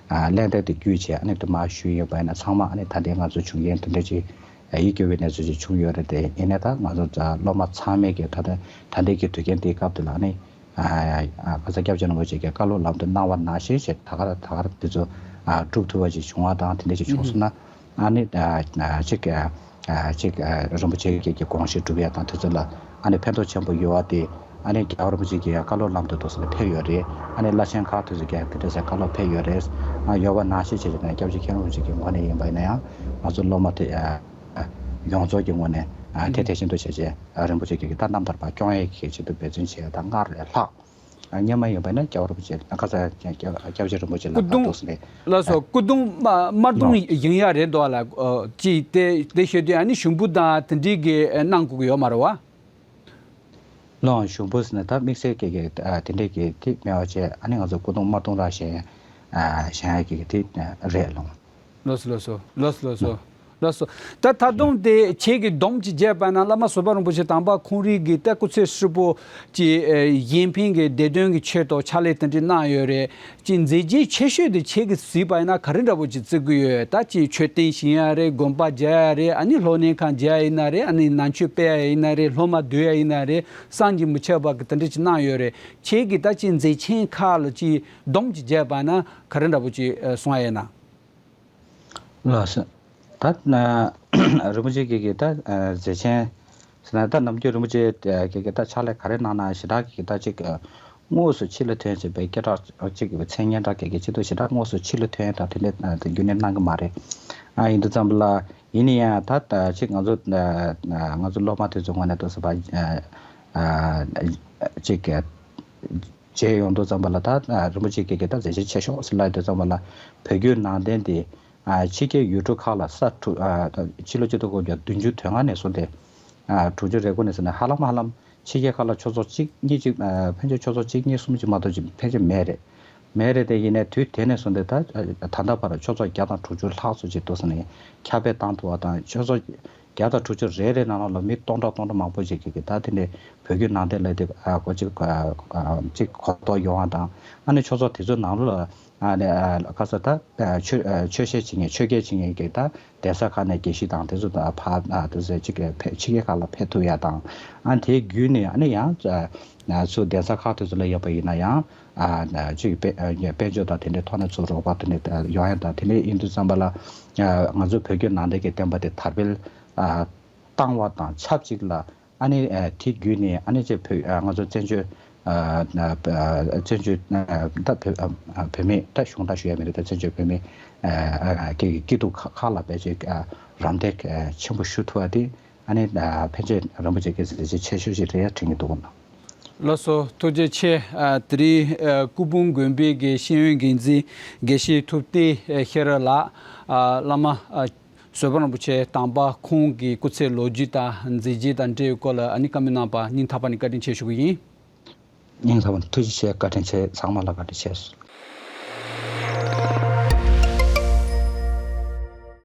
ལན་འདེབས་དེ་བརྒྱུད་བྱས་ཨ་ནི་དུ་མ་ཞུས་ཡོད་པ་ཡིན་ན་ཚང་མ་ཨ་ནི་ད་ལྟའི་ང་ཚོ་བྱུང་རྐྱེན་དེ་འདྲ་ཅིག་ཡིད་སྐྱོ་བའི་གནས་ཚུལ་ཅིག་བྱུང་ཡོད་རེད། དེ་ཡིན་ནའི་ད་ང་ཚོ་སློབ་མ་ཚང་མས་ཀྱི་ད་ལྟ་ད་ལྟའི་གི་དུས་རྐྱེན་དེའི་སྐབས་དེ་ལ་ཨ་ནི་ཁ་སང་སྐྱབས་རྗེ་རིན་པོ་ཆེ་གིས་བཀའ་སློབ་ལམ་དུ་གནང་བ་ནང་བཞིན་བྱས་ད་ག་ར་ད་ག་ར་དེ་ཚོ་སྒྲུབ་ཐུབ་པ་ཅིག་བྱུང་བ་དང་དེ་འདྲ་ཅིག་བྱུང་སོང་ན། ཨ་ནི་ཨ་ཅིག་ཨ་ཅིག་ཨ་རིན་པོ་ཆེ་གི་གི་དགོངས་བཞེད་སྒྲུབ་ཡ་དང་དེ་ཚོ་ལ་ཨ་ནི་ཕན་ཐོགས་ཆེན་པོ་ཡོད་པ་དེ་ཨ་ནི་རྒྱལ་བ་རིན་པོ་ཆེ་གི་ཡང་བཀའ་སློབ་ལམ་དུ་འདུག་ཟེར་ནས་ཕེབས་ཡོད་རེད། ཨ་ནི་བླ་ཆེན་ཁག་དེ་ཚོ་གི་ཡང་དེ་འདྲ་ཟེར་བཀའ་སློབ་ཕེབས་ཡོད་རེད། ཨ་ཡོད་པ་ནང་བཞིན་བྱས་བྱས་ནས་སྐྱབས་རྗེ་མཁན་རིན་པོ་ཆེ་གི་ངོས་ནས་ཡིན་པ་ཡིན་ན་ཡང་ང་ཚོ་སློབ་མ་དེ་ཨ་ཡོངས་རྫོགས་ཀྱི་ངོས་ནས་ཨ་དེ་དེ་བཞིན་དུ་བྱས་བྱས་ཨ་རིན་པོ་ཆེ་གི་གི་ད་རྣམ་ཐར་པ་སྐྱོང་ཡ་གི་ཆེད་དུ་འབད་བརྩོན་བྱས་ཡ་དང་སྔར་ལས་ལྷག་སྔོན་མ་ཡིན་པ་ན་རྒྱལ་བ་རིན་པོ་ཆེ་ཁ་སང་སྐྱབས་རྗེ་རིན་པོ་ཆེ་ལ་སྐུ་གདུང་ཕར་འདུག་ཟེར་ནས། ལགས་སོ། སྐུ་གདུང་དམར་དམར་གདུང་ཡིན་ཡ་རེད་འདུག་ལ། ཅིག་དེ་དེ་ཤོད་དུས་ཨ་ནི་ཞུམ་བུ་དང་དེ་འདྲའི་གི་གནང་དགོས་ཀྱི་ཡོད་མ་རེད་བ། ལོང་ཞུམ་བུ་ཟེར་ན་ད་དམིགས་བསལ་གི་གི་དེ་འདྲའི་གི་དེ་མེད་པ་བྱས་ཨ་ནི་ང་ཚོ་སྐུ་གདུང་དམར་གདུང་ར་བཞེངས་བཞེངས་ཡ་གི་གི་དེ་རེད་ལོང་། ལགས་སོ་ལགས་སོ་ལགས་སོ་ལགས་སོ་ལགས་སོ། ད་ད་དུང་དེ་ཁྱེད་ཀྱིས་སྡོམ་ཅིག་བརྒྱབ་པ་ན་བླ་མ་བཟོད་པ་རིན་པོ་ཆེ་དམ་པ་ཁོང་རིགས་ཀྱི་ད་སྐུ་ཚེ་ཧྲིལ་པོ་ཀྱི་གཞན་ཕན་གྱི་བདེ་དོན་གྱི་ཆེད་དུ་ཕྱག་ལས་དེ་འདྲ་གནང་ཡོད་རེད། ཀྱི་མཛད་རྗེས་ཆེ་ཤོས་དེ་ཁྱེད་ཀྱིས་གཟིགས་པ་ཡིན་ན་ག་རེ་འདྲ་པོ་ཅིག་བརྩི་གི་ཡོད། ད་ཀྱི་མཆོད་རྟེན་བཞེངས་ཡ་རེད། དགོན་པ་རྒྱག་ཡ་རེད། ཨ་ནི་སློབ་གཉེར་ཁང་རྒྱག་ཡ་ཡིན་ན་རེད། ཨ་ནི་ནང་ཆོས་སྤེལ་ཡ་ཡིན་ན་རེད། སློབ་མ་བསྡུ་ཡ་ཡིན་ན་རེད། བསམ་གྱིས་མི་ཁྱབ་པ་གི་དེ་འདྲ་ཅིག་གནང་ཡོད་རེད། ཁྱེད་ཀྱིས་ད་ཀྱི་མཛད་ཆེན་ཁག་ལ་ཀྱི་སྡོམ་ཅིག་བརྒྱབ་པ་ན་ག་རེ་འདྲ་པོ་ཅིག་གསུང་ཡ་ཡིན་ན། ལགས་སོ། ད་རིན་པོ་ཆེ་གིས་གི་ད་མཛད་ཆེན་ཟེར་ན་ད་ནམ་རྒྱུན་རིན་པོ་ཆེ་གིས་གི་ད་ཕྱག་ལས་ག་རེ་གནང་ན་ཞེ་དྲག་གི་ད་ཅིག་དངོས་སུ་ཕྱི་ལ་ཐོན་བྱས་པའི་སྐད་གྲགས་ཅིག་གི་མཚན་སྙན་གྲགས་གི་གི་ཅི་ཐུབ་ཞེ་དྲག་དངོས་སུ་ཕྱི་ལ་ཐོན་དང་དེ་འདྲ་རྒྱུན་ནས་གནང་གི་མ་རེད། ཨ་ཡིན་དུས་ཙམ་པ་ལ་ཡིན་ན་ཡང་ད་ཅིག་ང་ཚོ་ང་ཚོ་སློབ་མ་དེ་ཚོ་ངོས་ནས་ཏོག་ཙམ་པ་ཅིག་གི་མཇལ་ཡོང་དུས་ཙམ་པ་ལ་ད་རིན་པོ་ཆེ་གིས་གི་ད་མཛད་རྗེས་ཆེ་ཤོས་ཟེར་ལབ་དུས་ཙམ་པ་ལ་བོད་བརྒྱུད་ནང་བསྟན་དེ་ཕྱི་རྒྱལ་ཡུལ་གྲུ་ཁག་ལ་ས་དྲུག་ཕྱི་ལོ་ཆིག་སྟོང་དགུ་བརྒྱ་བདུན་ཅུ་དོན་ལྔ་ནས་བཟུང་སྟེ་དྲུག་ཅུ་རེ་དགུ་ནས་བཟུང་ནས་ཧ་ལམ་ཧ་ལམ་ཕྱི་རྒྱལ་ཁག་ལ་ཆོས་ཚོགས་གཅིག་གཉིས་གཅིག་ཕན་ཆད་ཆོས་ཚོགས་གཅིག་གཉིས་གསུམ་ཅིག་མ་གཏོགས་ཅིག་ཕན་ཆད་མེད་རེད། མེད་རེད་དེ་ཡིན་ནའི་དུས་དེ་ནས་བཟུང་སྟེ་ད་ད་ལྟ་བར་ཆོས་ཚོགས་བརྒྱ་དང་དྲུག་ཅུ་ལྷག་ཙམ་ཅིག་འདུག་ཟེར་ནས་ཁྱབ་སྤེལ་བཏང་ཐུབ་པ་དང་ཆོས་ཚོགས་བརྒྱ་དང་དྲུག་ཅུ་རེ་རེ་ནང་ལོགས་ལ་མི་སྟོང་ཕྲག་སྟོང་ཕྲག་མང་པོ་ཞིག་གིས་ད་དེ་ནས་བོད་བརྒྱུད་ནང་བསྟན་ལ་དེ་གོ་ཅིག་ཅིག་གོ་རྟོགས་ཡོང་བ་དང་ཨ་ནི་ཆོས་ཚོགས་དེ་ཚོའི་ནང་ལོགས་ལ་ཨ་ནི་ཁ་ས་ད་ཆོས་ཆོས་བཤད་བྱེད་མཁན་ཆོས་སྐད་བྱེད་མཁན་གྱི་ད་གདན་ས་ཁག་ནས་དགེ་བཤེས་དང་དེ་ཚོ་ད་ཕར་དེ་ཚོ་ཅིག་ཕེ་ཕྱི་རྒྱལ་ཁག་ལ་ཕེབས་ཐུབ་ཡ་དང་ཨ་ནི་དེའི་བརྒྱུད་ནས་ཨ་ནི་ཡང་ཚུར་གདན་ས་ཁག་དེ་ཚོ་ལ་ཡོད་པ་ཡིན་ན་ཡང་། ཅིག་དཔལ་དཔལ་འབྱོར་དང་དེ་འདྲའི་ཐོག་ནས་ཚུར་རོགས་པ་དེ་འདྲ་ཡོང་ཡ་དང་དེ་འདྲ་ཡིན་དུས་ཙམ་པ་ལ་ང་ཚོ་བོད་བརྒྱུད་ནང་བསྟན་གྱི་བསྟན་པ་དེ་དར་སྤེལ་བཏང་བ་དང་ཆབས་ཅིག་ལ་ཨ་ནི་དེ་བརྒྱུད་ནས་ཨ་ནི་ཅིག་བོད་ང་ཚོ་བཙན་བྱོལ་བཙན་བྱོལ་ད་བོད་བོད་མི་ད་གཞུང་དང་ཞུ་ཡ་མི་རེད་ད་བཙན་བྱོལ་བོད་མི་གི་སྐྱིད་སྡུག་ཁག་ལ་དཔེ་ཅིག་རམ་འདེགས་ཆེན་པོ་ཞུ་ཐུབ་པ་དེ། ཨ་ནི་ཕལ་ཆེར་རིན་པོ་ཆེ་གི་གཟི་བརྗིད་ཆེ་ཤོས་ཤིག་རེད་དྲན་གྱི་འདུག་ན། ལགས་སོ། ཐུགས་རྗེ་ཆེ། ཨ། དེ་རིང་ཨ་སྐུ་ཕུང་དགོན་པའི་གི་ཤེས་ཡོན་འགན་འཛིན་དགེ་བཤེས་ཐུབ་བསྟན་ཨ་ཤེས་རབ་ལགས། ཨ། བླ་མ་ཨ་བཟོད་པ་རིན་པོ་ཆེ་དམ་པ་ཁོང་གི་སྐུ་ཚེའི་ལོ་རྒྱུས་དང་མཛད་རྗེས་དང་འབྲེལ་བའི་སྐོར་ལ་ཨ་ནི་བཀའ་མོལ་གནང་བར་སྙིང་ཐག་པ་ནས་བཀའ་དྲིན་ཆེ་ཞུ་གི་ཡིན། སྙིང་ཐག་པ་ནས་ཐུགས་རྗེ་ཆེ། བཀའ་དྲིན་ཆེ། ཚང་མ་ལ་བཀའ་དྲིན་ཆེ།